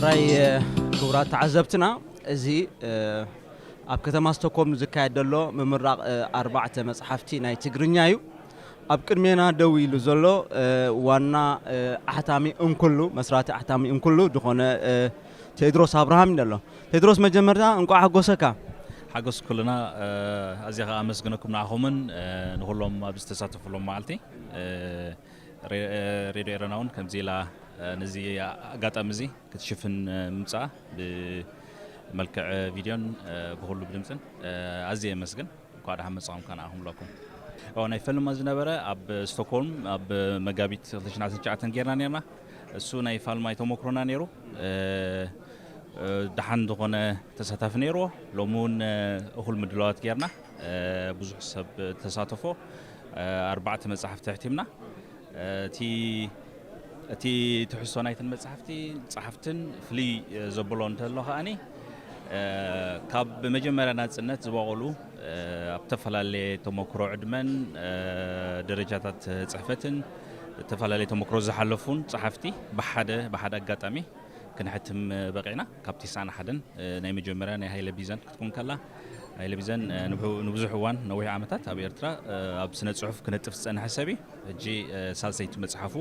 ኣይ ክቡራት ተዓዘብትና፣ እዚ ኣብ ከተማ ስቶኮልም ዝካየድ ዘሎ ምምራቕ ኣርባዕተ መጽሓፍቲ ናይ ትግርኛ እዩ። ኣብ ቅድሜና ደው ኢሉ ዘሎ ዋና ኣሕታሚ እንኩሉ፣ መስራቲ ኣሕታሚ እንኩሉ ዝኾነ ቴድሮስ ኣብርሃም እዩ ዘሎ። ቴድሮስ፣ መጀመርታ እንቋዕ ሓጎሰካ። ሓጎስ ኩልና። ኣዝየ ከኣ ኣመስግነኩም ንዓኹምን ንኹሎም ኣብ ዝተሳተፉሎም መዓልቲ። ሬድዮ ኤረና እውን ከምዚ ኢላ ነዚ ኣጋጣሚ እዚ ክትሽፍን ምምጻኣ፣ ብመልክዕ ቪድዮን ብኹሉ ብድምፅን ኣዝየ የመስግን። እንኳዕ ደሓን መጻኹም ከኣ ንዓኹም ኣለኩም። ናይ ፈልማ ዝነበረ ኣብ ስቶክሆልም ኣብ መጋቢት ክልተ ሽሕን ዓሰርተ ትሽዓተን ጌርና ኔርና። እሱ ናይ ፋልማይ ተሞክሮና ነይሩ። ደሓን ዝኾነ ተሳታፊ ነይርዎ። ሎሚ እውን እኹል ምድላዋት ጌርና፣ ብዙሕ ሰብ ተሳተፎ። ኣርባዕተ መጻሕፍቲ ኣሕቲምና። እቲ እቲ ትሕዝቶ ናይተን መጻሕፍቲ ጸሓፍትን ፍልይ ዘብሎ እንተሎ ከኣኒ፣ ካብ መጀመርያ ናጽነት ዝበቐሉ፣ ኣብ ዝተፈላለየ ተሞክሮ ዕድመን ደረጃታት ጽሕፈትን ዝተፈላለየ ተሞክሮ ዝሓለፉን ጸሓፍቲ ብሓደ ብሓደ ኣጋጣሚ ክንሕትም በቒዕና። ካብ ቲስዓን ሓደን ናይ መጀመርያ ናይ ሃይለ ቢዘን ክትከውን ከላ፣ ሃይለ ቢዘን ንብዙሕ እዋን፣ ነዊሕ ዓመታት ኣብ ኤርትራ ኣብ ስነ ጽሑፍ ክነጥፍ ዝጸንሐ ሰብ እዩ። ሕጂ ሳልሰይቲ መጽሓፉ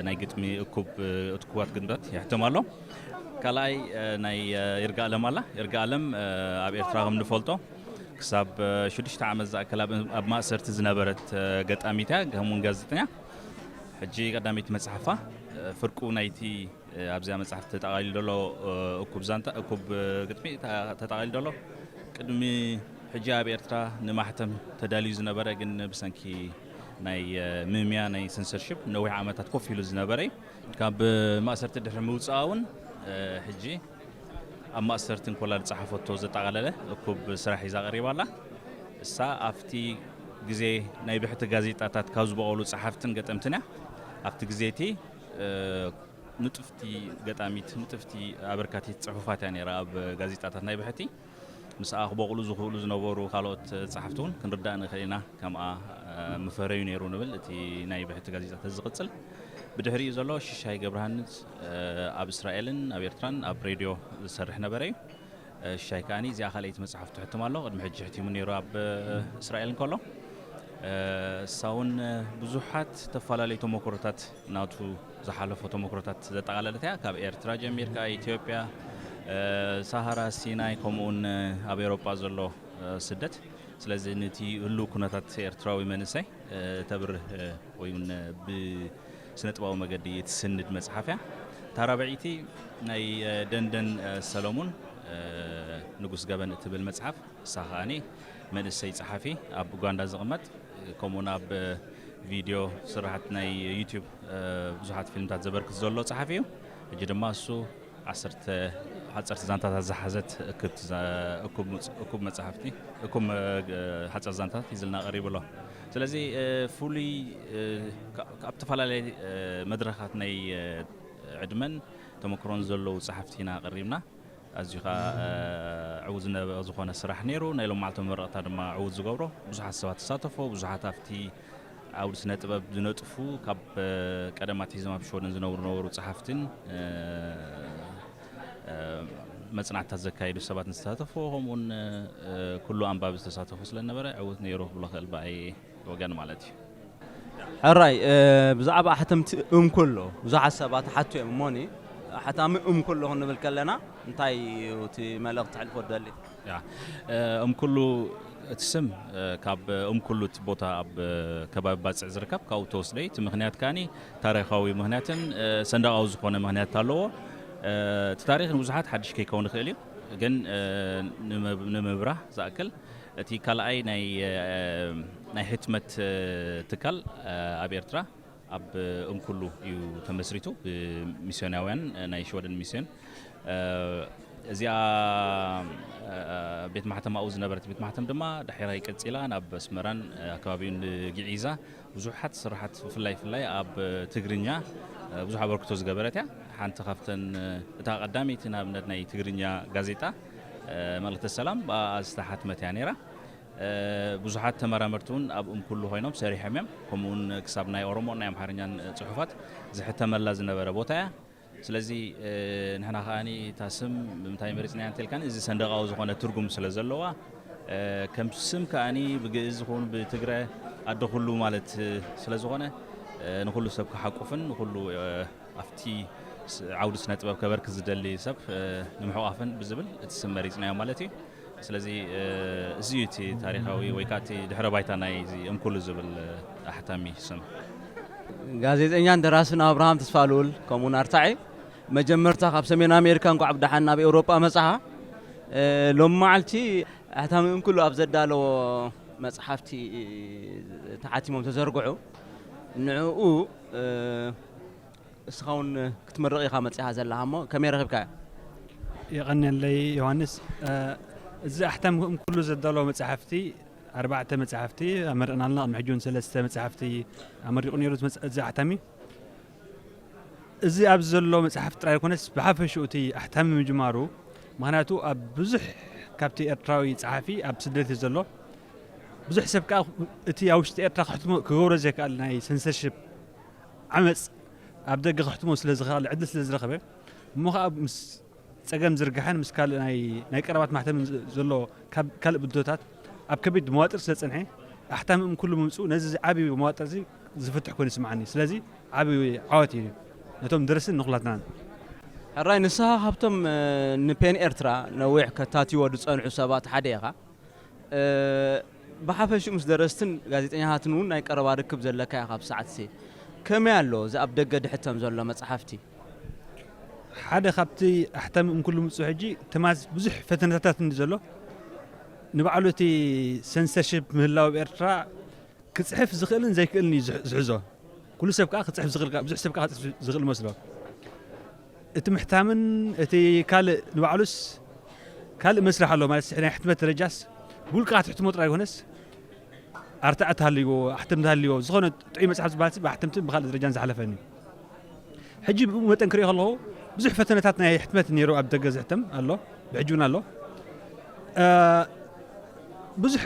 ናይ ግጥሚ እኩብ እትኩባት ግጥምታት የሕትም ኣሎ። ካልኣይ ናይ ይርጋ ኣለም ኣላ። ይርጋ ኣለም ኣብ ኤርትራ ከም ንፈልጦ ክሳብ ሽዱሽተ ዓመት ዝኣክል ኣብ ማእሰርቲ ዝነበረት ገጣሚት እያ፣ ከምኡውን ጋዜጠኛ። ሕጂ ቀዳመይቲ መጽሓፋ ፍርቁ ናይቲ ኣብዚኣ መጽሓፍ ተጠቓሊሉ ዘሎ እኩብ ዛንታ፣ እኩብ ግጥሚ ተጠቓሊሉ ዘሎ፣ ቅድሚ ሕጂ ኣብ ኤርትራ ንማሕተም ተዳልዩ ዝነበረ፣ ግን ብሰንኪ ናይ ምምያ ናይ ሰንሰርሺፕ ነዊሕ ዓመታት ኮፍ ኢሉ ዝነበረ እዩ። ካብ ማእሰርቲ ድሕሪ ምውጽኣ እውን ሕጂ ኣብ ማእሰርቲ እንኮላ ዝጸሓፈቶ ዘጠቓለለ እኩብ ስራሕ ሒዛ ቀሪባ ኣላ። እሳ ኣብቲ ግዜ ናይ ብሕቲ ጋዜጣታት ካብ ዝበቐሉ ጸሓፍትን ገጠምትን እያ። ኣብቲ ግዜ እቲ ንጥፍቲ ገጣሚት፣ ንጥፍቲ ኣበርካቲት ጽሑፋት እያ ነይራ ኣብ ጋዜጣታት ናይ ብሕቲ። ምስኣ ክበቕሉ ዝኽእሉ ዝነበሩ ካልኦት ጸሓፍቲ እውን ክንርዳእ ንኽእል ኢና። ከምኣ ምፈረዩ ነይሩ ንብል፣ እቲ ናይ ብሕቲ ጋዜጣታት ዝቕጽል። ብድሕሪኡ ዘሎ ሽሻይ ገብረሃንስ ኣብ እስራኤልን ኣብ ኤርትራን ኣብ ሬድዮ ዝሰርሕ ነበረ እዩ። ሽሻይ ከኣኒ እዚኣ ካልኣይቲ መጽሓፍቱ ሕትም ኣሎ። ቅድሚ ሕጂ ሕቲሙ ነይሩ ኣብ እስራኤል እንከሎ። እሳ እውን ብዙሓት ዝተፈላለዩ ተሞክሮታት፣ ናቱ ዝሓለፎ ተሞክሮታት ዘጠቓለለት እያ። ካብ ኤርትራ ጀሚርካ ኢትዮጵያ፣ ሳሃራ፣ ሲናይ፣ ከምኡውን ኣብ ኤውሮጳ ዘሎ ስደት። ስለዚ ነቲ ህሉው ኩነታት ኤርትራዊ መንእሰይ ተብርህ ወይ እውን ብስነ ጥበባዊ መገዲ እትስንድ መጽሓፍ እያ። እታ ራብዐይቲ ናይ ደንደን ሰለሙን ንጉስ ገበን እትብል መጽሓፍ፣ እሳ ከኣኒ መንእሰይ ጸሓፊ ኣብ ኡጋንዳ ዝቕመጥ፣ ከምኡውን ኣብ ቪድዮ ስራሓት ናይ ዩቲዩብ ብዙሓት ፊልምታት ዘበርክት ዘሎ ጸሓፊ እዩ። ሕጂ ድማ እሱ ዓሰርተ ሓጸርቲ ዛንታታት ዝሓዘት እክብቲ ዛ-፣ እኩብ መጽ-፣ እኩብ መጻሕፍቲ፣ እኩብ መ-፣ ሓጸር ዛንታታት ሒዝልና ቀሪቡ ኣሎ። ስለዚ ፍሉይ ካብ፣ ካብ ዝተፈላለየ መድረኻት ናይ ዕድመን ተመክሮን ዘለዉ ጸሓፍቲ ኢና ቀሪብና። ኣዝዩ ኸኣ ዕዉት ዝነበ ዝኾነ ስራሕ ነይሩ። ናይ ሎማዓልቲ መመረቕታ ድማ ዕዉት ዝገብሮ፣ ብዙሓት ሰባት ተሳተፎ፣ ብዙሓት ኣብቲ ዓውዲ ስነ ጥበብ ዝነጥፉ፣ ካብ ቀደም ኣትሒዞም ኣብ ሽወደን ዝነብሩ ነበሩ ጸሓፍትን መጽናዕትታት ዘካየዱ ሰባትን ዝተሳተፎ፣ ከምኡውን ኩሉ ኣንባቢ ዝተሳተፎ ስለ ዝነበረ ዕዉት ነይሩ ክብሎ ክእል ብኣይ ወገን ማለት እዩ። ሕራይ፣ ብዛዕባ ኣሕተምቲ እምኩሎ ብዙሓት ሰባት ሓቱ እዮም እሞኒ፣ ኣሕታሚ እምኩሎ ክንብል ከለና እንታይ እዩ እቲ መልእኽቲ ተሕልፎ ትደሊ? ያ፣ እምኩሉ እቲ ስም ካብ እምኩሉ እቲ ቦታ ኣብ ከባቢ ባጽዕ ዝርከብ ካብኡ ተወስደ እዩ። እቲ ምኽንያት ከኣኒ ታሪኻዊ ምኽንያትን ሰንደቓዊ ዝኾነ ምኽንያት ኣለዎ። እቲ ታሪኽ ንብዙሓት ሓድሽ ከይከውን ይኽእል እዩ፣ ግን ንምብ-፣ ንምብራህ ዝኣክል እቲ ካልኣይ ናይ፣ ናይ ሕትመት ትካል ኣብ ኤርትራ ኣብ እምኩሉ እዩ ተመስሪቱ፣ ብሚስዮናውያን ናይ ሽወደን ሚስዮን። እዚኣ ቤት ማሕተም ኣብኡ ዝነበረት ቤት ማሕተም ድማ ድሒራይ ቀጺላ ናብ ኣስመራን ኣከባቢኡን ግዒዛ ብዙሓት ስራሓት ብፍላይ፣ ብፍላይ ኣብ ትግርኛ ብዙሕ ኣበርክቶ ዝገበረት እያ። ሓንቲ ካብተን፣ እታ ቀዳመይቲ ንኣብነት ናይ ትግርኛ ጋዜጣ መልእኽተ ሰላም ብኣኣ ዝተሓትመት እያ ነይራ። ብዙሓት ተመራመርቲ እውን ኣብ እምኩሉ ኮይኖም ሰሪሖም እዮም። ከምኡውን ክሳብ ናይ ኦሮሞን ናይ ኣምሓርኛን ጽሑፋት ዝሕተመላ ዝነበረ ቦታ እያ። ስለዚ ንሕና ከኣ እታ ስም ብምንታይ መሪጽናያ እንተልካኒ፣ እዚ ሰንደቓዊ ዝኾነ ትርጉም ስለ ዘለዋ፣ ከም ስም ከኣ ብግእዝ ይኹን ብትግረ ኣደ ኩሉ ማለት ስለ ዝኾነ፣ ንኹሉ ሰብ ክሓቁፍን ንኹሉ ኣብቲ ዓውዲ ስነ ጥበብ ከበርክት ዝደሊ ሰብ ንምሕቋፍን ብዝብል እቲ ስም መሪጽናዮ ማለት እዩ። ስለዚ እዚ እዩ እቲ ታሪኻዊ ወይ ከዓ እቲ ድሕረ ባይታ ናይ እዚ እምኩሉ ዝብል ኣሕታሚ ስም። ጋዜጠኛን ደራስን ኣብርሃም ተስፋልኡል ከምኡውን ኣርታዒ፣ መጀመርታ ካብ ሰሜን ኣሜሪካ እንኳዕ ብደሓን ናብ ኤውሮጳ መጽሓ። ሎም መዓልቲ ኣሕታሚ እምኩሉ ኣብ ዘዳለዎ መጽሓፍቲ ተሓቲሞም ተዘርግሑ። ንዕኡ እስኻ እውን ክትምርቕ ኢኻ መጺኻ ዘለኻ እሞ ከመይ ረኺብካዮ? የቐንየለይ ዮሃንስ። እዚ ኣሕታሚ እምኩሉ ዘዳለዎ መጽሓፍቲ ኣርባዕተ መጽሓፍቲ ኣመሪቕና ኣለና። ቅድሚ ሕጂ እውን ሰለስተ መጽሓፍቲ ኣመሪቑ ነይሩ እዚ ኣሕታሚ። እዚ ኣብዚ ዘሎ መጽሓፍ ጥራይ ኣይኮነስ ብሓፈሽኡ እቲ ኣሕታሚ ምጅማሩ፣ ምኽንያቱ ኣብ ብዙሕ ካብቲ ኤርትራዊ ጸሓፊ ኣብ ስደት እዩ ዘሎ። ብዙሕ ሰብ ከኣ እቲ ኣብ ውሽጢ ኤርትራ ክሕትሞ ክገብሮ ዘይከኣል ናይ ሰንሰርሽፕ ዓመጽ ኣብ ደገ ክሕትሞ ስለ ዝኸኣለ ዕድል ስለ ዝረኸበ እሞ ከኣ ምስ ጸገም ዝርግሐን ምስ ካልእ ናይ ናይ ቀረባት ማሕተምን ዘሎ ካብ ካልእ ብድሆታት ኣብ ከቢድ መዋጥር ስለ ዝጸንሐ ኣሕታሚ እምኩሉ ምምጽኡ ነዚ ዓቢ መዋጥር እዚ ዝፍትሕ ኮይኑ ይስምዓኒ። ስለዚ ዓቢ ዓወት እዩ ነቶም ደረስትን ንኹላትናን። ሕራይ ንስኻ ካብቶም ንፔን ኤርትራ ነዊሕ ከታትይዎ ዝጸንሑ ሰባት ሓደ ኢኻ። ብሓፈሽኡ ምስ ደረስትን ጋዜጠኛታትን እውን ናይ ቀረባ ርክብ ዘለካ ኢኻ ኣብዚ ሰዓትሲ። ከመይ ኣሎ እዚ ኣብ ደገ ድሕተም ዘሎ መጽሓፍቲ? ሓደ ካብቲ ኣሕታሚ እምኩሉ ምምጽኡ ሕጂ ተማስ ብዙሕ ፈተነታት እንዲ ዘሎ ንባዕሉ እቲ ሰንሰርሽፕ ምህላው ኣብ ኤርትራ ክጽሕፍ ዝኽእልን ዘይክእልን እዩ ዝሕ- ዝሕዞ። ኩሉ ሰብ ከኣ ክጽሕፍ ዝኽእል ከኣ- ብዙሕ ሰብ ከኣ ክጽሕፍ ዝኽእል መስሎ። እቲ ምሕታምን እቲ ካልእ ንባዕሉስ ካልእ መስርሕ ኣሎ ማለት ናይ ሕትመት ደረጃስ ብውልቅኻ ትሕትሞ ጥራይ ይኾነስ ኣርትዓ ተሃልይዎ ኣሕተምቲ ሃልይዎ ዝኾነ ጥዑይ መጽሓፍ ዝበሃል ብኣሕተምትን ብካልእ ደረጃን ዝሓለፈኒ። ሕጂ ብኡ መጠን ክሪኦ ከለኹ ብዙሕ ፈተነታት ናይ ሕትመት ነይሩ ኣብ ደገ ዝሕተም ኣሎ ብሕጂ እውን ኣሎ። ብዙሕ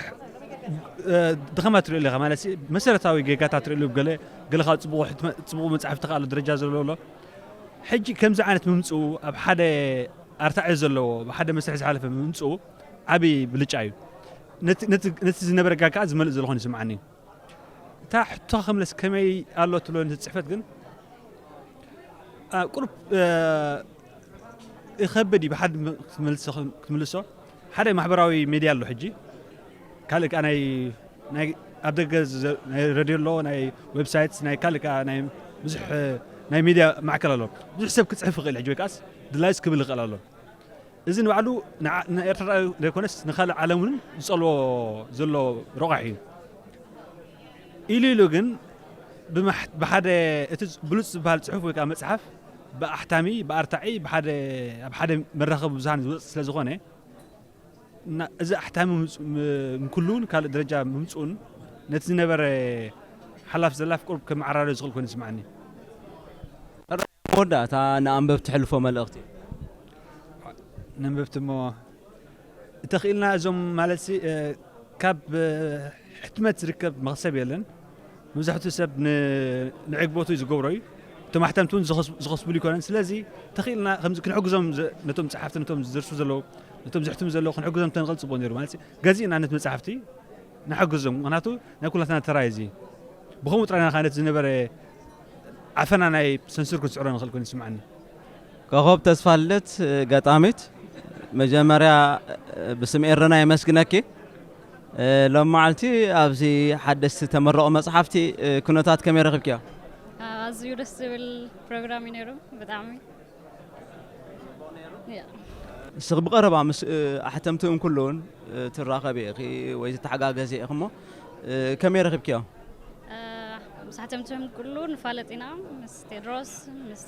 ድኸማት ትሪኦ ኣለኻ ማለት መሰረታዊ ጌጋታት ትሪኦ ገለ ገለ ካብ ፅቡቕ መፅሓፍቲ ከኣሉ ደረጃ ዘለዎ ኣሎ። ሕጂ ከምዚ ዓይነት ምምፅኡ ኣብ ሓደ ኣርታዒ ዘለዎ ብሓደ መስርሕ ዝሓለፈ ምምፅኡ ዓብዪ ብልጫ እዩ። ነቲ ዝነበረ ጋግ ከዓ ዝመልእ ዘሎ ኮይኑ ይስምዓኒ። እታ ሕቶ ክምለስ ከመይ ኣሎ ትብሎ ነቲ ፅሕፈት ግን ቁሩብ ይኸብድ እዩ ብሓደ ክትምልሶ ሓደ ማሕበራዊ ሚድያ ኣሎ ሕጂ ካልእ ከዓ ናይ ኣብ ደገ ናይ ሬድዮ ኣሎ ናይ ዌብሳይት ናይ ካልእ ከዓ ናይ ብዙሕ ናይ ሚድያ ማዕከል ኣሎ ብዙሕ ሰብ ክፅሕፍ ይኽእል ሕጂ ወይ ከዓስ ድላይስ ክብል ይኽእል ኣሎ እዚ ንባዕሉ ንኤርትራ ዘይኮነስ ንካልእ ዓለም እውን ዝፀልዎ ዘሎ ረቋሒ እዩ ኢሉ ኢሉ ግን ብሓደ እቲ ብሉፅ ዝበሃል ፅሑፍ ወይ ከዓ መፅሓፍ ብኣሕታሚ ብኣርታዒ ብሓደ ኣብ ሓደ መራኸቢ ብዙሃን ዝወፅእ ስለ ዝኾነ እና እዚ ኣሕታሚ ምምፅኡ- ም- ንኩሉን ካልእ ደረጃ ምምፅኡን ነቲ ዝነበረ ሓላፍ ዘላፍ ቁሩብ ከመዓራርዮ ዝኽእል ኮይኑ ይስምዓኒ። መወዳእታ ንኣንበብቲ ተሕልፎ መልእኽቲ። ነንበብቲ እሞ እንተኽኢልና እዞም ማለት ሲ- እ፣ ካብ እ፣ ሕትመት ዝርከብ መኽሰብ የለን። መብዛሕትኡ ሰብ ን- ንዕግበቱ እዩ ዝገብሮ እዩ። እቶም ኣሕተምቲ እውን ዝኸስ- ዝኸስብሉ ይኮነን። ስለዚ ተኽኢልና ከምዚ ክንሕግዞም ዘ- ነቶም ጸሓፍቲ ነቶም ዝደርሱ ዘለዉ ነቶም ዘሕትሙ ዘለዉ ክንሕግዞም ተንቐል ጽቡቕ ነይሩ ማለት ገዚእና ነት መጻሕፍቲ ንሓግዞም ምክንያቱ ናይ ኩላትና ተራ እዩ እዚ። ብኸምኡ ጥራይ ኢና ነቲ ዝነበረ ዓፈና ናይ ሰንሱር ክንስዕሮ ንኽእል ኮይኑ ይስምዓኒ። ኮኾብ ተስፋልደት ገጣሚት፣ መጀመርያ ብስም ኤረና የመስግነኪ። ሎም መዓልቲ ኣብዚ ሓደስቲ ተመረቑ መፅሓፍቲ ኩነታት ከመይ ረኺብክዮ? ኣዝዩ ደስ ዝብል ፕሮግራም እዩ ነይሩ ብጣዕሚ። እስኺ ብቐረባ ምስ ኣሕተምቲ እንኩሉን ትራኸቢ ኢኺ ወይ ትተሓጋገዚ ኢኺ እሞ ከመይ ረኺብክዮ? ምስ ኣሕተምቲ እንኩሉ ንፋለጥ ኢና፣ ምስ ቴድሮስ፣ ምስ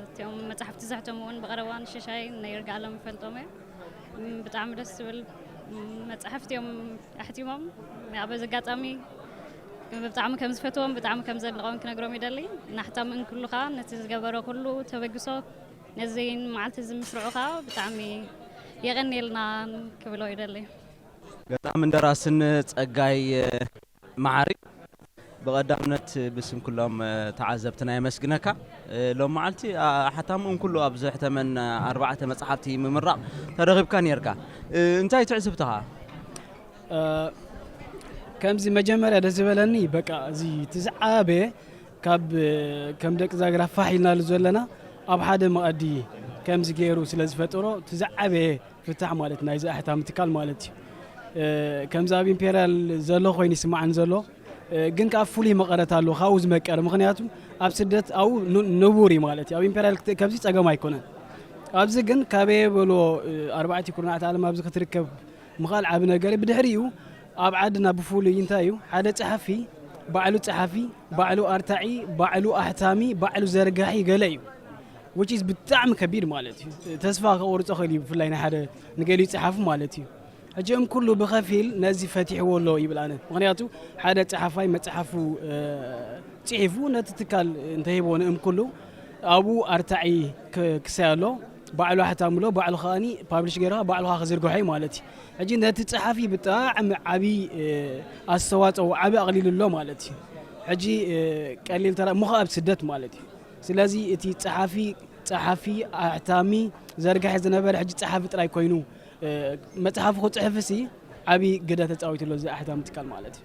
እቲኦም መጻሕፍቲ ዘሕተሙ እውን ብቐረባ ንሽሻይ ንይርጋኣሎም ይፈልጦም እየ። ብጣዕሚ ደስ ዝብል መጻሕፍቲ እዮም ኣሕቲሞም። ኣብ በዚ ኣጋጣሚ ብጣዕሚ ከም ዝፈትዎም ብጣዕሚ ከም ዘድንቖም ክነግሮም ይደሊ። ንኣሕታሚ እንኩሉ ኸኣ ነቲ ዝገበሮ ኩሉ ተበግሶ ነዚ መዓልቲ እዚ ምስርዑ ከዓ ብጣዕሚ የቐንየልና ክብሎ ይደሊ። ገጣምን ደራስን ጸጋይ መሓሪ ብቐዳምነት ብስም ኩሎም ተዓዘብትና የመስግነካ። ሎም መዓልቲ ሓታምኡን ኩሉ ኣብ ዘሕተመን ኣርባዕተ መጽሓፍቲ ምምራቕ ተረኺብካ ነርካ። እንታይ ትዕዝብትኻ? ከምዚ መጀመርያ ደስ ዝበለኒ በቃ እዚ እቲ ዝዓበየ ካብ ከም ደቂ ዛግራ ፋሕ ኢልናሉ ዘለና ኣብ ሓደ መኣዲ ከምዚ ገይሩ ስለ ዝፈጠሮ እቲ ዝዓበየ ፍታሕ ማለት ናይዚ ኣሕታሚ ትካል ማለት እዩ። ከምዚ ኣብ ኢምፔርያል ዘሎ ኮይኑ ይስማዓኒ ዘሎ፣ ግን ከዓ ፍሉይ መቐረት ኣለዎ ካብኡ ዝመቀር። ምክንያቱ ኣብ ስደት ኣብኡ ንቡር እዩ ማለት እዩ። ኣብ ኢምፔርያል ከምዚ ፀገም ኣይኮነን። ኣብዚ ግን ካበየ በሎ ኣርባዕቲ ኩርናዕቲ ዓለም ኣብዚ ክትርከብ ምኻል ዓቢ ነገር እዩ። ብድሕሪኡ ኣብ ዓድና ብፍሉይ እንታይ እዩ ሓደ ጸሓፊ ባዕሉ ጸሓፊ፣ ባዕሉ ኣርታዒ፣ ባዕሉ ኣሕታሚ፣ ባዕሉ ዘርጋሒ ገለ እዩ። Which is ብጣዕሚ ከቢድ ማለት እዩ። ተስፋ ከቑርጾ ኽእል እዩ ብፍላይ ናይ ሓደ ንገሊኡ ጸሓፊ ማለት እዩ። ሕጂ እም ኩሉ ብኸፊል ነዚ ፈቲሕዎ ኣሎ ይብል ኣነ። ምኽንያቱ ሓደ ጸሓፋይ መጽሓፉ ጽሒፉ ነቲ ትካል እንተሂቦ ንእም ኩሉ ኣብኡ ኣርታዒ ክሳይ ኣሎ፣ ባዕሉ ኣሕታሚ ኣሎ፣ ባዕሉ ከኣኒ ፓብሊሽ ገይርካ ባዕልኻ ክዝርግሖ እዩ ማለት እዩ። ሕጂ ነቲ ጸሓፊ ብጣዕሚ ዓብዪ ኣስተዋፅኦ ዓብዪ ኣቕሊሉ ኣሎ ማለት እዩ። ሕጂ ቀሊል ተራ እሞ ኣብ ስደት ማለት እዩ። ስለዚ እቲ ጸሓፊ ጸሓፊ ኣሕታሚ ዘርጋሒ ዝነበረ ሕጂ ጸሓፊ ጥራይ ኮይኑ መጽሓፉ ክጽሕፍሲ ዓብዪ ግደ ተፃዊቱ ኣሎ እዚ ኣሕታሚ ትካል ማለት እዩ።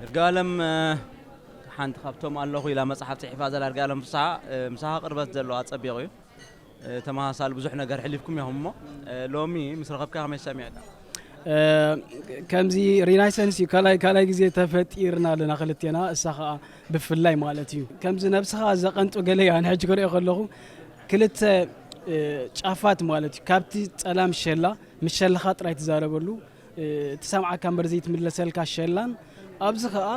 ይርጋለም ሓንቲ ካብቶም ኣለኹ ኢላ መጽሓፍ ጽሒፋ ዘላ ይርጋለም ፍስሓ ምሳኻ ቅርበት ዘለዎ ኣጸቢቑ እዩ። ተመሳሳሊ ብዙሕ ነገር ሕሊፍኩም ኢኹም እሞ ሎሚ ምስ ረኸብካ ከመይ ሰሚዕካ? ከምዚ ሪናይሰንስ እዩ ካልኣይ ካልኣይ ግዜ ተፈጢርና ኣለና ክልቴና እሳ ከዓ ብፍላይ ማለት እዩ ከምዚ ነብስኻ ዘቐንጡ ገለ እያ ንሕጂ ክሪኦ ከለኹ ክልተ ጫፋት ማለት እዩ ካብቲ ጸላም ሸላ ምስ ሸልኻ ጥራይ ትዛረበሉ ትሰምዓካ እምበር ዘይትምለሰልካ ሸላን ኣብዚ ከዓ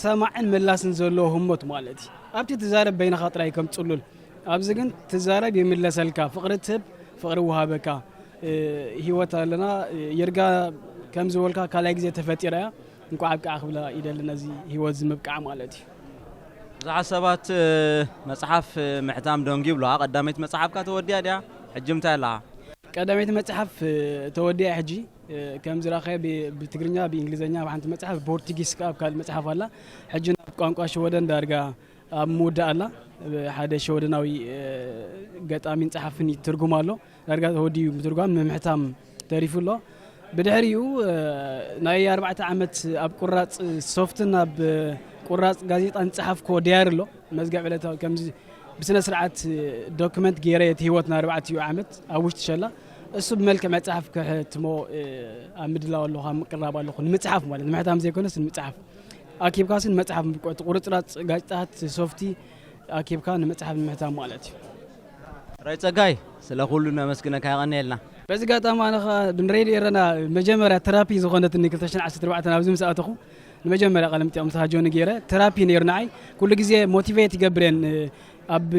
ሰማዕን ምላስን ዘለዎ ህሞት ማለት እዩ ኣብቲ ትዛረብ በይንኻ ጥራይ ከም ጽሉል ኣብዚ ግን ትዛረብ ይምለሰልካ ፍቕሪ ትህብ ፍቕሪ ውሃበካ ህይወት ኣለና ይርጋ ከም ዝበልካ ካልኣይ ግዜ ተፈጢራ እያ እንኳዕ ኣብቅዓ ክብላ ይደሊ ነዚ ህይወት ዝምብቃዕ ማለት እዩ ብዙሓት ሰባት መፅሓፍ ምሕታም ደንጉ ይብሉዋ ቀዳመይቲ መፅሓፍካ ተወዲያ ድያ ሕጂ ምታይ ኣለኻ ቀዳመይቲ መፅሓፍ ተወዲያ ሕጂ ከም ዝራኸ ብትግርኛ ብእንግሊዝኛ ኣብ ሓንቲ መፅሓፍ ብፖርቱጊስ ከዓ ኣብ ካልእ መፅሓፍ ኣላ ሕጂ ናብ ቋንቋ ሽወደን ዳርጋ ኣብ ምውዳእ ኣላ ሓደ ሸወደናዊ ገጣሚን ፀሓፍን ትርጉም ኣሎ ዳርጋ ተወዲኡ ምትርጓም ምምሕታም ተሪፉ ኣሎ ብድሕሪኡ ናይ ኣርባዕተ ዓመት ኣብ ቁራፅ ሶፍትን ኣብ ቁራፅ ጋዜጣን ዝፀሓፍኮ ዲያሪ ኣሎ መዝገብ ዕለታዊ ከምዚ ብስነ ስርዓት ዶክመንት ገይረ እቲ ህይወትና ኣርባዕቲኡ ዓመት ኣብ ውሽጢ ሸላ እሱ ብመልክዕ መፅሓፍ ክሕትሞ ኣብ ምድላው ኣለኹ ኣብ ምቅራብ ኣለኹ ንምፅሓፍ ማለት ንምሕታም ዘይኮነስ ንምፅሓፍ ኣኪብካሲ ንመፅሓፍ ምብቆ እቲ ቁርፅራፅ ጋዜጣታት ሶፍቲ ኣኪብካ ንመፅሓፍ ንምሕታም ማለት እዩ ራይ ፀጋይ ስለ ኩሉ ነመስግነካ የቐንየልና በዚ ጋጣሚ ኣነ ከዓ ንሬድዮ ኤረና መጀመርያ ተራፒ ዝኾነትኒ ክልተ ሽሕን ዓሰርተ ኣርባዕተን ኣብዚ ምስ ኣተኹ ንመጀመርያ ቃለ መጠይቕ ምስ ሃጆኒ ገይረ ተራፒ ነይሩ ንዓይ ኩሉ ግዜ ሞቲቬት ይገብር እየን ኣብ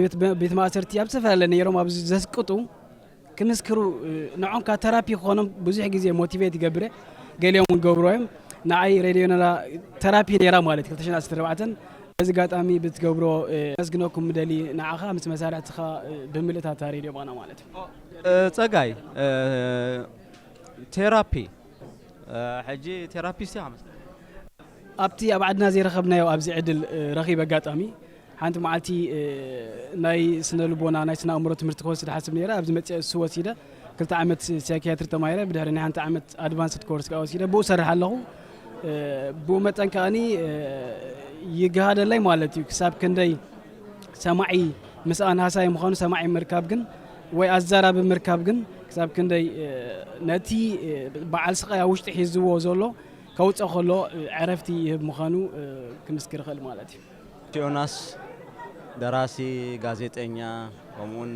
ቤት ማእሰርቲ ኣብ ዝተፈላለየ ነይሮም ኣብዚ ዘስቅጡ ክምስክሩ ንዖም ካብ ተራፒ ክኾኖም ብዙሕ ግዜ ሞቲቬት ይገብር እየ ገሊኦም እውን ገብሮ እዮም ንዓይ ሬድዮ ነራ ተራፒ ነይራ ማለት ክልተ ሽሕን ዓሰርተ ኣርባዕተን በዚ ኣጋጣሚ ብትገብሮ መስግነኩም ምደሊ ንዓኻ ምስ መሳርሕትኻ ብምልእታ እታ ሬድዮ ባና ማለት እዩ ጸጋይ ቴራፒ ሕጂ ቴራፒስት ኢኻ መስለኒ ኣብቲ ኣብ ዓድና ዘይረኸብናዮ ኣብዚ ዕድል ረኺብ ኣጋጣሚ ሓንቲ መዓልቲ ናይ ስነ ልቦና ናይ ስነ ኣእምሮ ትምህርቲ ክወስድ ሓስብ ነይረ ኣብዚ መፅአ እሱ ወሲደ ክልተ ዓመት ሳይኪያትሪ ተማሂረ ብድሕሪ ናይ ሓንቲ ዓመት ኣድቫንስድ ኮርስ ከዓ ወሲደ ብኡ ሰርሕ ኣለኹ ብኡ መጠን ከዓኒ ይገሃደለይ ማለት እዩ ክሳብ ክንደይ ሰማዒ ምስኣን ሃሳይ ምዃኑ ሰማዒ ምርካብ ግን ወይ ኣዛራቢ ምርካብ ግን ክሳብ ክንደይ ነቲ በዓል ስቓይ ኣብ ውሽጢ ሒዝዎ ዘሎ ከውፅእ ከሎ ዕረፍቲ ይህብ ምዃኑ ክምስክር ይኽእል ማለት እዩ። ዮናስ ደራሲ፣ ጋዜጠኛ፣ ከምኡውን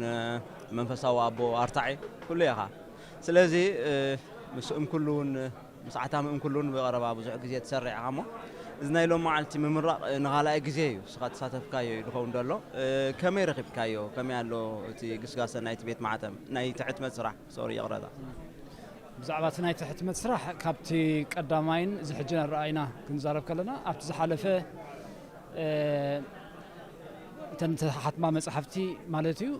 መንፈሳዊ ኣቦ ኣርታዒ ኩሉ ኢኻ። ስለዚ ምስ እምኩሉ እውን ምስ ዓታሚ እምኩሉ እውን ብቐረባ ብዙሕ ግዜ ትሰርሕ ኢኻ እሞ እዚ ናይ ሎም መዓልቲ ምምራቕ ንኻልኣይ ግዜ እዩ እስኻ ተሳተፍካዮ እዩ ዝኸውን ዘሎ። ከመይ ረኺብካዮ? ከመይ ኣሎ እቲ ግስጋሰ ናይቲ ቤት ማዕተም ናይቲ ሕትመት ስራሕ? ሶሪ ይቕረታ። ብዛዕባ እቲ ናይቲ ሕትመት ስራሕ ካብቲ ቀዳማይን እዚ ሕጂ ንረኣይና ክንዛረብ ከለና ኣብቲ ዝሓለፈ እተን ተሓትማ መፅሓፍቲ ማለት እዩ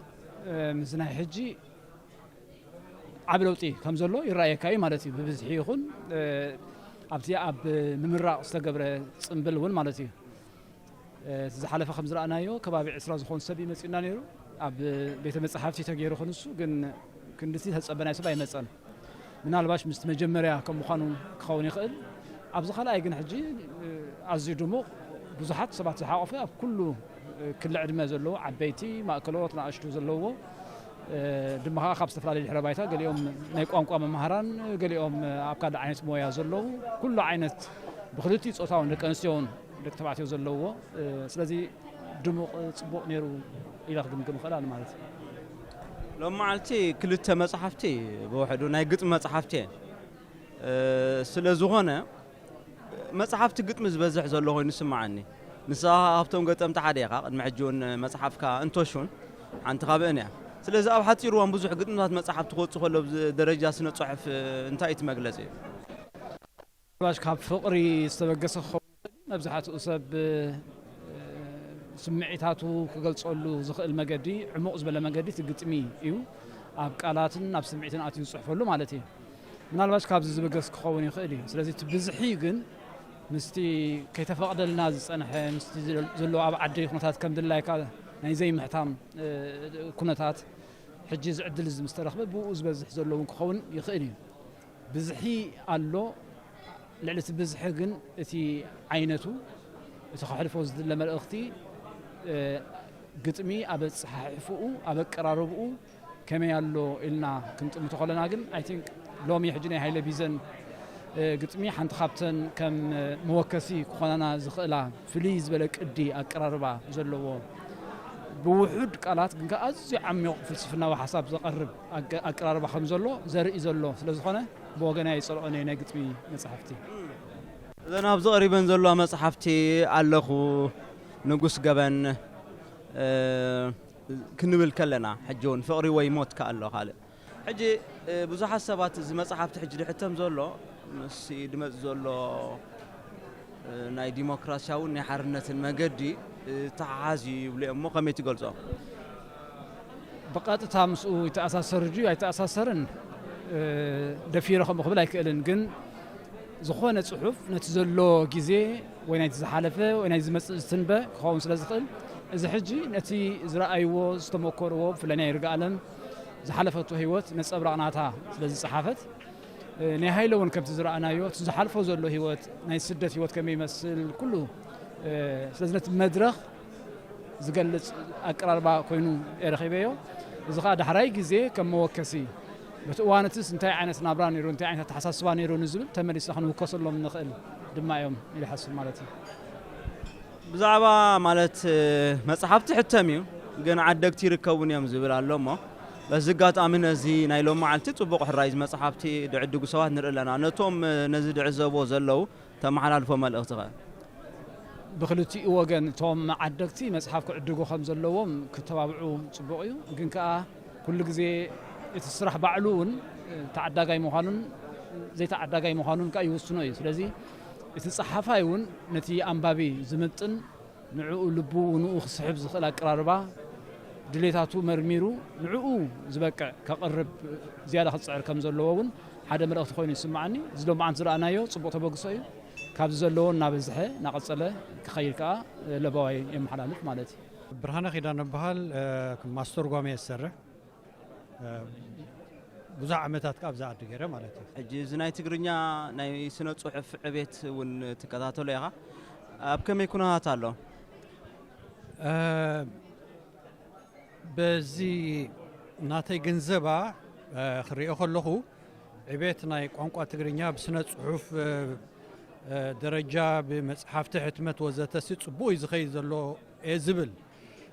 ምስ ናይ ሕጂ ዓብ ለውጢ ከም ዘሎ ይረኣየካ እዩ ማለት እዩ ብብዝሒ ይኹን ኣብቲ ኣብ ምምራቕ ዝተገብረ ፅምብል እውን ማለት እዩ እቲ ዝሓለፈ ከም ዝረኣናዮ ከባቢ ዕስራ ዝኾን ሰብ እዩ መጺኡና ነይሩ። ኣብ ቤተ መጻሕፍቲ ተገይሩ ክንሱ ግን ክንድቲ ተጸበናይ ሰብ ኣይመጸን። ምናልባሽ ምስቲ መጀመርያ ከም ምዃኑ ክኸውን ይኽእል። ኣብዚ ካልኣይ ግን ሕጂ ኣዝዩ ድሙቕ፣ ብዙሓት ሰባት ዝሓቖፈ፣ ኣብ ኩሉ ክሊ ዕድመ ዘለዎ፣ ዓበይቲ፣ ማእከሎት፣ ንኣሽቱ ዘለዎ፣ ድማ ከዓ ካብ ዝተፈላለዩ ድሕረ ባይታ፣ ገሊኦም ናይ ቋንቋ መምሃራን፣ ገሊኦም ኣብ ካልእ ዓይነት ሞያ ዘለዉ፣ ኩሉ ዓይነት ብክልቲኡ ጾታውን ደቂ ኣንስትዮውን ደቂ ተባዕትዮ ዘለዎ። ስለዚ ድሙቕ፣ ጽቡቕ ነይሩ ኢለ ክግምግም እኽእል ኣነ ማለት እዩ። ሎም መዓልቲ ክልተ መጽሓፍቲ ብውሕዱ ናይ ግጥሚ መጽሓፍቲ እየን። ስለ ዝኾነ መጽሓፍቲ ግጥሚ ዝበዝሕ ዘሎ ኮይኑ ይስምዓኒ። ንስኻ ካብቶም ገጠምቲ ሓደ ኢኻ። ቅድሚ ሕጂ እውን መጽሓፍካ እንቶሹን ሓንቲ ካብእን እያ። ስለዚ ኣብ ሓጺሩ እዋን ብዙሕ ግጥምታት መጽሓፍቲ ክወጽእ ከሎ ኣብዚ ደረጃ ስነ ጽሑፍ እንታይ እዩ እቲ መግለጺ? ምናልባሽ ካብ ፍቕሪ ዝተበገሰ ክኸውን ይኽእል እዩ። መብዛሕትኡ ሰብ ስምዒታቱ ክገልጸሉ ዝኽእል መገዲ፣ ዕሙቕ ዝበለ መገዲ እቲ ግጥሚ እዩ። ኣብ ቃላትን ኣብ ስምዒትን ኣትዩ ዝጽሕፈሉ ማለት እዩ። ምናልባሽ ካብዚ ዝበገስ ክኸውን ይኽእል እዩ። ስለዚ እቲ ብዝሒ ግን ምስቲ ከይተፈቕደልና ዝጸንሐ፣ ምስቲ ዘሎ ኣብ ዓዲ ኩነታት ከም ድላይካ ናይ ዘይምሕታም ኩነታት ሕጂ እዚ ዕድል እዚ ምስ ተረኽበ ብኡ ዝበዝሕ ዘሎ እውን ክኸውን ይኽእል እዩ። ብዝሒ ኣሎ። ልዕሊ እቲ ብዝሒ ግን እቲ ዓይነቱ፣ እቲ ከሕልፎ ዝድለ መልእኽቲ፣ ግጥሚ ኣብ ኣጸሓሕፍኡ፣ ኣብ ኣቀራርብኡ ከመይ ኣሎ ኢልና ክንጥምቶ ከለና ግን፣ I think ሎሚ ሕጂ ናይ ሃይለ ቢዘን ግጥሚ ሓንቲ ካብተን ከም መወከሲ ክኾናና ዝኽእላ ፍልይ ዝበለ ቅዲ ኣቀራርባ ዘለዎ፣ ብውሑድ ቃላት ግን ከኣ ኣዝዩ ዓሚቕ ፍልስፍናዊ ሓሳብ ዘቐርብ ኣቀራርባ ከም ዘሎ ዘርኢ ዘሎ ስለ ዝኾነ፣ ብወገናይ ይጸልኦን እየ ናይ ግጥሚ መጻሕፍቲ። እዘን ኣብዚ ቀሪበን ዘለዋ መጽሓፍቲ ኣለኹ፣ ንጉስ ገበን ክንብል ከለና፣ ሕጂ እውን ፍቕሪ ወይ ሞት ከኣ ኣሎ ካልእ። ሕጂ ብዙሓት ሰባት እዚ መጽሓፍቲ ሕጂ ድሕተም ዘሎ ምስ ድመጽ ዘሎ ናይ ዲሞክራሲያውን ናይ ሓርነትን መገዲ ተሓሓዝ እዩ ይብሉ እዮም። እሞ ከመይ ትገልጾ? ብቐጥታ ምስኡ ይተኣሳሰር ድዩ ኣይተኣሳሰርን ደፊረ ከምኡ ክብል ኣይክእልን። ግን ዝኾነ ጽሑፍ ነቲ ዘሎ ግዜ ወይ ናይቲ ዝሓለፈ ወይ ናይ ዝመጽእ ዝትንበ ክኸውን ስለ ዝኽእል፣ እዚ ሕጂ ነቲ ዝረኣይዎ፣ ዝተመኮርዎ፣ ብፍላይ ናይ ይርጋኣለም ዝሓለፈቶ ህይወት ነጸብራቕ ናታ ስለ ዝጸሓፈት፣ ናይ ሃይለ እውን ከምቲ ዝረኣናዮ እቲ ዝሓልፎ ዘሎ ህይወት፣ ናይ ስደት ህይወት ከመይ ይመስል ኩሉ፣ ስለዚ ነቲ መድረኽ ዝገልጽ ኣቀራርባ ኮይኑ እየ ረኺበዮ። እዚ ኸኣ ዳሕራይ ግዜ ከም መወከሲ፣ በቲ እዋን እትስ እንታይ ዓይነት ናብራ ነይሩ፣ እንታይ ዓይነት ኣተሓሳስባ ነይሩ ንዝብል ተመሊስና ክንውከሰሎም ንኽእል ድማ እዮም ኢለ ይሓስብ ማለት እዩ። ብዛዕባ ማለት መጽሓፍቲ ሕተም እዩ፣ ግን ዓደግቲ ይርከቡን እዮም ዝብል ኣሎ እሞ፣ በዚ ኣጋጣሚ ነዚ ናይ ሎም መዓልቲ ጽቡቕ ሕራይ መጽሓፍቲ ድዕድጉ ሰባት ንርኢ ኣለና። ነቶም ነዚ ድዕዘብዎ ዘለዉ ተመሓላልፎ መልእኽቲ ኸ? ብክልቲኡ ወገን እቶም ዓደግቲ መጽሓፍ ክዕድጉ ከም ዘለዎም ክተባብዑ ጽቡቕ እዩ። ግን ከኣ ኩሉ ግዜ እቲ ስራሕ ባዕሉ እውን ተዓዳጋይ ምዃኑን ዘይተዓዳጋይ ምዃኑን ከኣ ይውስኖ እዩ። ስለዚ እቲ ጸሓፋይ እውን ነቲ ኣንባቢ ዝምጥን ንዕኡ ልቡ ንኡ ክስሕብ ዝኽእል ኣቀራርባ ድሌታቱ መርሚሩ ንዕኡ ዝበቅዕ ከቕርብ ዝያዳ ክጽዕር ከም ዘለዎ እውን ሓደ መልእኽቲ ኮይኑ ይስምዓኒ። እዚ ሎማዓንቲ ዝረኣናዮ ጽቡቕ ተበግሶ እዩ። ካብዚ ዘለዎ እናበዝሐ እናቐጸለ ክኸይድ ከኣ ለበዋይ የመሓላልፍ ማለት እዩ። ብርሃነ ኪዳነ እበሃል። ከም ኣስተርጓሚ እየ ዝሰርሕ። ብዙሕ ዓመታት ከኣ ኣብዛ ዓዲ ገይረ ማለት እዩ። ሕጂ እዚ ናይ ትግርኛ ናይ ስነ ጽሑፍ ዕቤት እውን ትከታተሎ ኢኻ። ኣብ ከመይ ኩነታት ኣሎ? በዚ ናተይ ግንዘባ ክሪኦ ከለኹ ዕቤት ናይ ቋንቋ ትግርኛ ብስነ ጽሑፍ ደረጃ ብመጽሓፍቲ ሕትመት ወዘተሲ ጽቡቕ እዩ ዝኸይድ ዘሎ እየ ዝብል።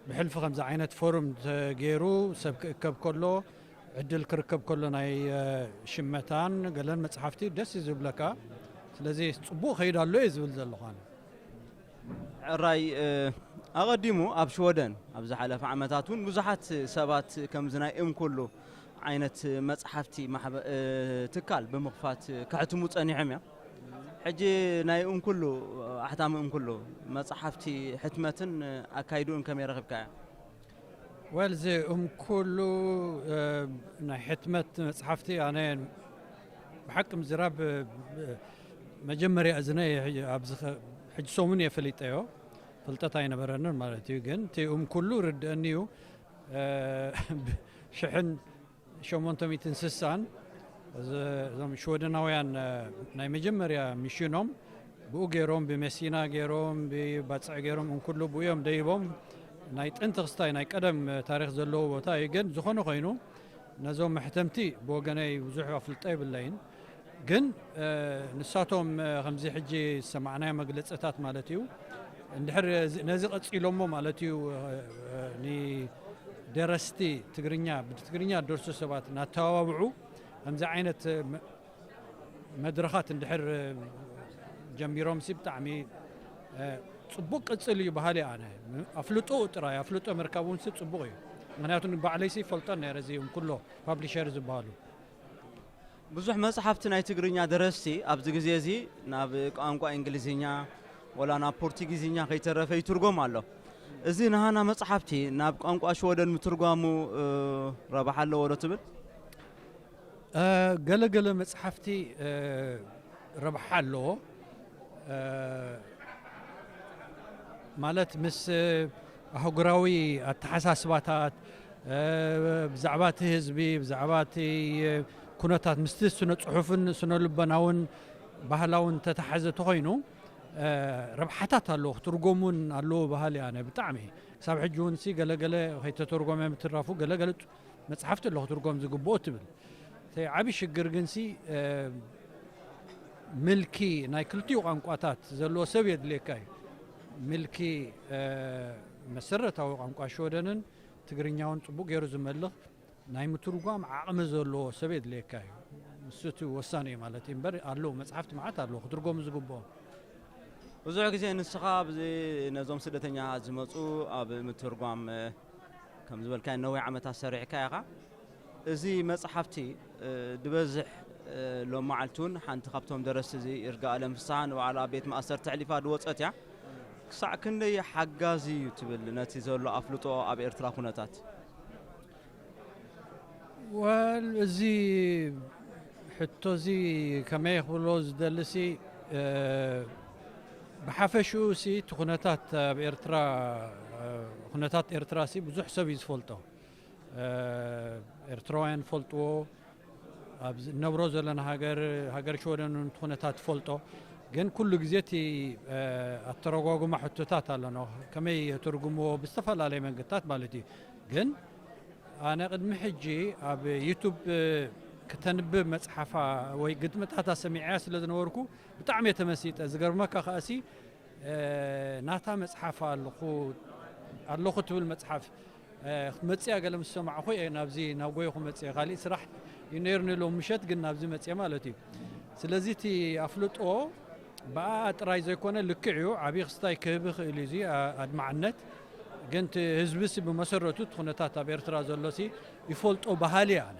ብሕልፊ ከምዚ ዓይነት ፎርም ተገይሩ ሰብ ክእከብ ከሎ ዕድል ክርከብ ከሎ ናይ ሽመታን ገለን መጽሓፍቲ ደስ እዩ ዝብለካ። ስለዚ ጽቡቕ ከይድ ኣሎ እየ ዝብል ዘለኹ ኣነ። ሕራይ ኣቐዲሙ ኣብ ሽወደን ኣብ ዝሓለፈ ዓመታት እውን ብዙሓት ሰባት ከምዚ ናይ እምኩሉ ዓይነት መጽሓፍቲ ማሕበ- ትካል ብምኽፋት ከሕትሙ ጸኒሖም እዮም። ሕጂ ናይ እምኩሉ ኣሕታሚ እምኩሉ መጽሓፍቲ ሕትመትን ኣካይድኡን ከመይ ረኺብካዮ? ወል እዚ እምኩሉ ናይ ሕትመት መጽሓፍቲ ኣነ ብሓቂ ምዝራብ መጀመርያ እዝነ ኣብዚ ሕጂ ሰሙን እየ ፈሊጠዮ። ፍልጠት ኣይነበረንን ማለት እዩ። ግን እቲ እም ኩሉ ርድአኒ እዩ። እ፣ ብ-፣ ሽሕን ሸሞንተ ሚእትን ስሳን እዚ፣ እዞም ሽወደናውያን፣ እ፣ ናይ መጀመርያ ሚሽኖም ብኡ ገይሮም፣ ብመሲና ገይሮም፣ ብባፅዕ ገይሮም፣ እም ኩሉ ብኡ እዮም ደይቦም። ናይ ጥንቲ ክስታይ ናይ ቀደም ታሪኽ ዘለዎ ቦታ እዩ። ግን ዝኾነ ኮይኑ ነዞም መሕተምቲ ብወገነይ ብዙሕ ኣፍልጦ የብለይን። ግን፣ እ፣ ንሳቶም፣ እ፣ ከምዚ ሕጂ ዝሰማዕናዮ መግለጽታት ማለት እዩ፣ እንድሕር እዚ፣ ነዚ ቀጺሎሞ ማለት እዩ፣ እ፣ እ፣ ንደረስቲ ትግርኛ፣ ብትግርኛ ደርሱ ሰባት እናተባብዑ ከምዚ ዓይነት፣ እ፣ መ-፣ መድረኻት እንድሕር፣ እ፣ ጀሚሮምሲ ብጣዕሚ፣ እ፣ ጽቡቅ ቅጽል እዩ በሃሊ ኣነ። ኣፍልጦ ጥራይ፣ ኣፍልጦ ምርካብ እውን ሲ ጽቡቅ እዩ። ምክንያቱ ንባዕለይሲ ይፈልጦን ነይረ፣ እዚኦም ኩሎ ፓብሊሸር ዝበሃሉ። ብዙሕ መጽሓፍቲ ናይ ትግርኛ ደረስቲ ኣብዚ ግዜ እዚ ናብ ቋንቋ እንግሊዝኛ ወላ ናብ ፖርቱጊዝኛ ከይተረፈ ይትርጎም ኣሎ። እዚ ናሃና መጽሓፍቲ ናብ ቋንቋ ሽወደን ምትርጓሙ፣ እ፣ ረብሓ ኣለዎ ዶ ትብል? እ፣ ገለገለ መጽሓፍቲ፣ እ፣ ረብሓ ኣለዎ። እ፣ ማለት ምስ ኣህጉራዊ ኣተሓሳስባታት፣ እ፣ ብዛዕባ እቲ ህዝቢ፣ ብዛዕባ እቲ ኩነታት፣ ምስቲ ስነ ጽሑፍን ስነ ልቦናውን ባህላውን ተተሓዘ ተኾይኑ፣ እ፣ ረብሓታት ኣለዎ፣ ክትርጎም እውን ኣለዎ በሃሊ ኣነ ብጣዕሚ። ክሳብ ሕጂ እውን ሲ ገለገለ ከይተተርጎመ ምትራፉ፣ ገለገለ መጽሓፍቲ ኣለዎ ክትርጎም ዝግብኦ ትብል። እቲ ዓቢ ሽግር ግን ሲ፣ እ፣ ምልኪ ናይ ክልቲኡ ቋንቋታት ዘለዎ ሰብ የድልየካ እዩ። ምልኪ፣ እ፣ መሰረታዊ ቋንቋ ሽወደንን ትግርኛውን ጽቡቅ ገይሩ ዝመልኽ ናይ ምትርጓም ዓቕሚ ዘለዎ ሰብ የድልየካ እዩ። ንሱ እቲ ወሳኒ እዩ ማለት እዩ። እምበር ኣለዉ፣ መጽሓፍቲ መዓት ኣለዉ ክትርጎሙ ዝግብኦም። ብዙሕ ግዜ ንስኻ ኣብዚ ነዞም ስደተኛታት ዝመጹ ኣብ ምትርጓም፣ እ፣ ከም ዝበልካዮ ነዊሕ ዓመታት ሰሪሕካ ኢኻ። እዚ መጽሓፍቲ፣ እ፣ ዝበዝሕ፣ እ፣ ሎም መዓልቲ እውን ሓንቲ ካብቶም ደረስቲ እዚ ይርጋኣለም ፍስሃ ንባዕላ ኣብ ቤት ማእሰርቲ ኣሕሊፋ ዝወጸት እያ። ክሳዕ ክንደይ ሓጋዚ እዩ ትብል ነቲ ዘሎ ኣፍልጦ ኣብ ኤርትራ ኩነታት? ወል፣ እዚ ሕቶ እዚ ከመይ ክብሎ ዝደሊ ሲ፣ እ፣ ብሓፈሽኡ ሲ እቲ ኩነታት ኣብ ኤርትራ፣ እ፣ ኩነታት ኤርትራ ሲ ብዙሕ ሰብ እዩ ዝፈልጦ። እ፣ ኤርትራውያን ፈልጥዎ፣ ኣብ ዝ-፣ እነብሮ ዘለና ሃገር፣ ሃገር ሽወደን እውን እቲ ኩነታት ትፈልጦ። ግን ኩሉ ግዜ እቲ፣ እ፣ ኣተረጓጉማ ሕቶታት ኣለና። ከመይ የትርጉምዎ ብዝተፈላለየ መንገድታት ማለት እዩ። ግን ኣነ ቅድሚ ሕጂ ኣብ ዩቱብ፣ እ፣ ክተንብብ መጽሓፋ ወይ ግጥምታታ ሰሚዐያ ስለ ዝነበርኩ ብጣዕሚ እየ ተመሲጠ። ዝገርመካ ከኣሲ፣ እ፣ ናታ መጽሓፍ ኣለኹ፣ ኣለኹ ትብል መጽሓፍ፣ እ፣ ክትመጽእ እያ ገለ ምስ ሰማዕኹ እየ ናብዚ፣ ናብ ጎይኹ መጽእ። ካሊእ ስራሕ እዩ ነይሩኒ ሎም ምሸት፣ ግን ናብዚ መጽእ ማለት እዩ። ስለዚ እቲ ኣፍልጦ ብኣ ጥራይ ዘይኮነ ልክዕ እዩ፣ ዓብዪ ክስታይ ክህብ ይኽእል እዩ እዚ፣ ኣ-፣ ኣድማዕነት። ግን እቲ ህዝቢ ሲ ብመሰረቱ እቲ ኩነታት ኣብ ኤርትራ ዘሎ ሲ ይፈልጦ በሃሊ እየ ኣነ።